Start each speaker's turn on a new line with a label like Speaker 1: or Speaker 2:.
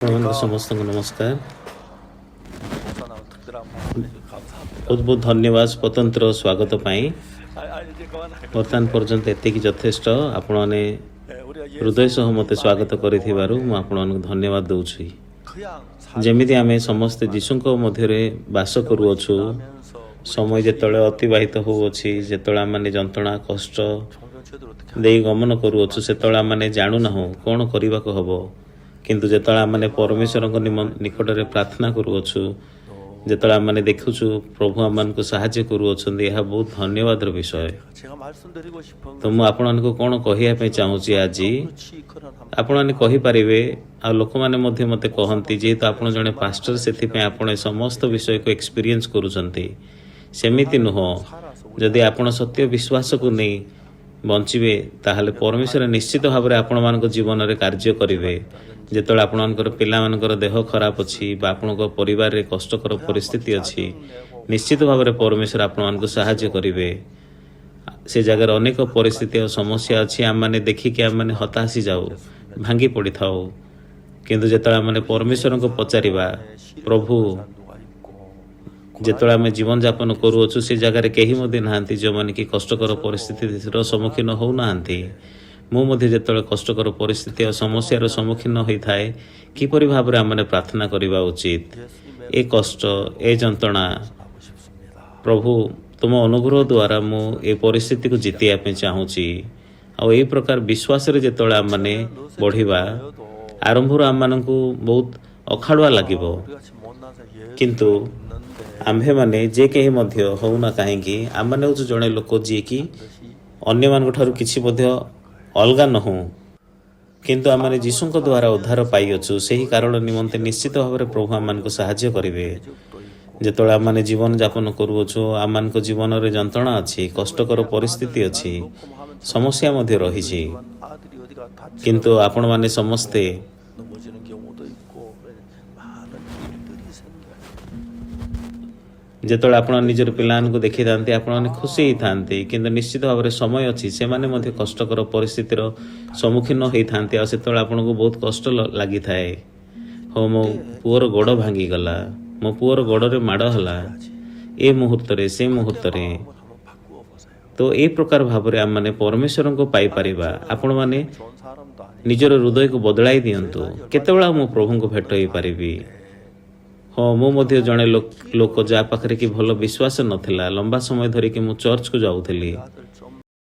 Speaker 1: ଆପଣମାନଙ୍କୁ
Speaker 2: 안녕하십니까.
Speaker 1: ସମସ୍ତଙ୍କୁ ନମସ୍କାର।
Speaker 2: 목사 나온 특별한 말씀 감사합니다.
Speaker 1: ବହୁତ ବହୁତ ଧନ୍ୟବାଦ ସ୍ୱତନ୍ତ୍ର ସ୍ୱାଗତ ପାଇଁ।
Speaker 2: 아, 아 이제 그만하겠습니다.
Speaker 1: ବର୍ତ୍ତମାନ ପର୍ଯ୍ୟନ୍ତ ଏତିକି ଯଥେଷ୍ଟ। ଆପଣମାନେ
Speaker 2: 예, 우리가
Speaker 1: ହୃଦୟ ସହ
Speaker 2: 예수
Speaker 1: ମୋତେ
Speaker 2: 안에
Speaker 1: ସ୍ୱାଗତ
Speaker 2: 있는
Speaker 1: କରିଥିବାରୁ ମୁଁ
Speaker 2: 동안에
Speaker 1: ଆପଣମାନଙ୍କୁ ଧନ୍ୟବାଦ ଦେଉଛି।
Speaker 2: 그냥
Speaker 1: ଯେମିତି ଆମେ
Speaker 2: 살고
Speaker 1: ସମସ୍ତେ ଯୀଶୁଙ୍କ ମଧ୍ୟରେ ବାସ
Speaker 2: 세월이
Speaker 1: କରୁଅଛୁ,
Speaker 2: 지나면서 우리
Speaker 1: ସମୟ
Speaker 2: 자신이
Speaker 1: ଯେତେବେଳେ ଅତିବାହିତ ହେଉଅଛି, ଯେତେବେଳେ ଆମମାନେ ଯନ୍ତ୍ରଣା କଷ୍ଟ
Speaker 2: 종종 저들 어떻게
Speaker 1: ଦେଇ
Speaker 2: 하는지
Speaker 1: ଗମନ କରୁଅଛୁ, ସେତେବେଳେ ଆମମାନେ ଜାଣୁନାହୁଁ କ'ଣ କରିବାକୁ ହେବ। କିନ୍ତୁ ଯେତେବେଳେ ଆମମାନେ ପରମେଶ୍ୱରଙ୍କ ନିକଟରେ ପ୍ରାର୍ଥନା କରୁଅଛୁ, ଯେତେବେଳେ ଆମମାନେ ଦେଖୁଛୁ ପ୍ରଭୁ ଆମମାନଙ୍କୁ ସାହାଯ୍ୟ କରୁଅଛନ୍ତି, ଏହା ବହୁତ ଧନ୍ୟବାଦର ବିଷୟ।
Speaker 2: 제가 말씀드리고 싶은
Speaker 1: ତ ମୁଁ ଆପଣମାନଙ୍କୁ କ'ଣ କହିବା ପାଇଁ ଚାହୁଁଛି ଆଜି,
Speaker 2: 그렇지 그런 한
Speaker 1: ଆପଣମାନେ କହିପାରିବେ ଆଉ ଲୋକମାନେ ମଧ୍ୟ ମୋତେ କହନ୍ତି, ଯେହେତୁ ଆପଣ ଜଣେ ପାଷ୍ଟର, ସେଥିପାଇଁ ଆପଣ ଏ ସମସ୍ତ ବିଷୟକୁ ଏକ୍ସପିରିଏନ୍ସ କରୁଛନ୍ତି। ସେମିତି ନୁହଁ।
Speaker 2: 살아서
Speaker 1: ଯଦି ଆପଣ ସତ୍ୟ ବିଶ୍ୱାସକୁ ନେଇ ବଞ୍ଚିବେ, ତାହେଲେ ପରମେଶ୍ୱର ନିଶ୍ଚିତ ଭାବରେ ଆପଣମାନଙ୍କ ଜୀବନରେ କାର୍ଯ୍ୟ କରିବେ। ଯେତେବେଳେ ଆପଣଙ୍କର ପିଲାମାନଙ୍କର ଦେହ ଖରାପ ଅଛି ବା ଆପଣଙ୍କ ପରିବାରରେ କଷ୍ଟକର ପରିସ୍ଥିତି ଅଛି, ନିଶ୍ଚିତ ଭାବରେ ପରମେଶ୍ୱର ଆପଣମାନଙ୍କୁ ସାହାଯ୍ୟ କରିବେ। ସେ ଜାଗାରେ ଅନେକ ପରିସ୍ଥିତି ଆଉ ସମସ୍ୟା ଅଛି। ଆମମାନେ ଦେଖିକି ଆମମାନେ ହତାଶ ଯାଉ, ଭାଙ୍ଗି ପଡ଼ିଥାଉ। କିନ୍ତୁ ଯେତେବେଳେ ଆମମାନେ ପରମେଶ୍ୱରଙ୍କୁ ପଚାରିବା, ପ୍ରଭୁ,
Speaker 2: 누가 있고
Speaker 1: ଯେତେବେଳେ ଆମେ ଜୀବନଯାପନ କରୁଅଛୁ, ସେ ଜାଗାରେ କେହି ମଧ୍ୟ ନାହାନ୍ତି ଯେଉଁମାନେ କି କଷ୍ଟକର ପରିସ୍ଥିତିର ସମ୍ମୁଖୀନ ହେଉନାହାନ୍ତି। ମୁଁ ମଧ୍ୟ ଯେତେବେଳେ କଷ୍ଟକର ପରିସ୍ଥିତି ଆଉ ସମସ୍ୟାର ସମ୍ମୁଖୀନ ହୋଇଥାଏ, କିପରି ଭାବରେ ଆମମାନେ ପ୍ରାର୍ଥନା କରିବା ଉଚିତ?
Speaker 2: 예수님의
Speaker 1: ଏ କଷ୍ଟ, ଏ ଯନ୍ତ୍ରଣା,
Speaker 2: 하고 싶습니다.
Speaker 1: ପ୍ରଭୁ, ତୁମ ଅନୁଗ୍ରହ ଦ୍ୱାରା ମୁଁ ଏ ପରିସ୍ଥିତିକୁ ଜିତିବା ପାଇଁ ଚାହୁଁଛି। ଆଉ ଏହି ପ୍ରକାର ବିଶ୍ୱାସରେ ଯେତେବେଳେ ଆମମାନେ ବଢ଼ିବା, ଆରମ୍ଭରୁ ଆମମାନଙ୍କୁ ବହୁତ ଅଖାଡ଼ୁଆ ଲାଗିବ।
Speaker 2: 우리같이 못난 사람 예수
Speaker 1: କିନ୍ତୁ
Speaker 2: 믿는데
Speaker 1: ଆମ୍ଭେମାନେ ଯେ କେହି ମଧ୍ୟ ହଉନା କାହିଁକି, ଆମମାନେ ହେଉଛୁ ଜଣେ ଲୋକ ଯିଏକି
Speaker 2: 반드시
Speaker 1: ଅନ୍ୟମାନଙ୍କ ଠାରୁ କିଛି ମଧ୍ୟ ଅଲଗା ନୁହଁ। କିନ୍ତୁ ଆମମାନେ ଯୀଶୁଙ୍କ ଦ୍ୱାରା ଉଦ୍ଧାର ପାଇଅଛୁ। ସେହି କାରଣ ନିମନ୍ତେ ନିଶ୍ଚିତ ଭାବରେ ପ୍ରଭୁ ଆମମାନଙ୍କୁ ସାହାଯ୍ୟ କରିବେ।
Speaker 2: 대적도 있고
Speaker 1: ଯେତେବେଳେ ଆମମାନେ ଜୀବନଯାପନ କରୁଅଛୁ, ଆମମାନଙ୍କ ଜୀବନରେ ଯନ୍ତ୍ରଣା ଅଛି, କଷ୍ଟକର ପରିସ୍ଥିତି ଅଛି, ସମସ୍ୟା ମଧ୍ୟ ରହିଛି।
Speaker 2: 아들이 어디가 다쳐
Speaker 1: କିନ୍ତୁ ଆପଣମାନେ ସମସ୍ତେ
Speaker 2: 넘어지는 경우도 있고 많은 일들이 생겨요.
Speaker 1: ଯେତେବେଳେ ଆପଣ ନିଜର ପିଲାମାନଙ୍କୁ ଦେଖିଥାନ୍ତି, ଆପଣମାନେ ଖୁସି ହେଇଥାନ୍ତି। କିନ୍ତୁ ନିଶ୍ଚିତ ଭାବରେ ସମୟ ଅଛି, ସେମାନେ ମଧ୍ୟ କଷ୍ଟକର ପରିସ୍ଥିତିର ସମ୍ମୁଖୀନ ହେଇଥାନ୍ତି ଆଉ ସେତେବେଳେ ଆପଣଙ୍କୁ ବହୁତ କଷ୍ଟ ଲାଗିଥାଏ। ହଉ, ମୋ ପୁଅର ଗୋଡ଼ ଭାଙ୍ଗିଗଲା, ମୋ ପୁଅର ଗୋଡ଼ରେ ମାଡ଼ ହେଲା, ଏ ମୁହୂର୍ତ୍ତରେ, ସେ ମୁହୂର୍ତ୍ତରେ।
Speaker 2: 마음을 한번 바꾸어 보세요.
Speaker 1: ତ ଏଇ ପ୍ରକାର ଭାବରେ ଆମମାନେ ପରମେଶ୍ୱରଙ୍କୁ ପାଇପାରିବା। ଆପଣମାନେ
Speaker 2: 좋은 사람도 아니고
Speaker 1: ନିଜର ହୃଦୟକୁ ବଦଳାଇ ଦିଅନ୍ତୁ। କେତେବେଳେ ଆଉ ମୁଁ ପ୍ରଭୁଙ୍କୁ ଭେଟ ହେଇପାରିବି? ହଁ, ମୁଁ ମଧ୍ୟ ଜଣେ ଲୋକ ଯାହା ପାଖରେ କି ଭଲ ବିଶ୍ୱାସ ନଥିଲା। ଲମ୍ବା ସମୟ ଧରିକି ମୁଁ ଚର୍ଚ୍ଚକୁ ଯାଉଥିଲି।
Speaker 2: 아들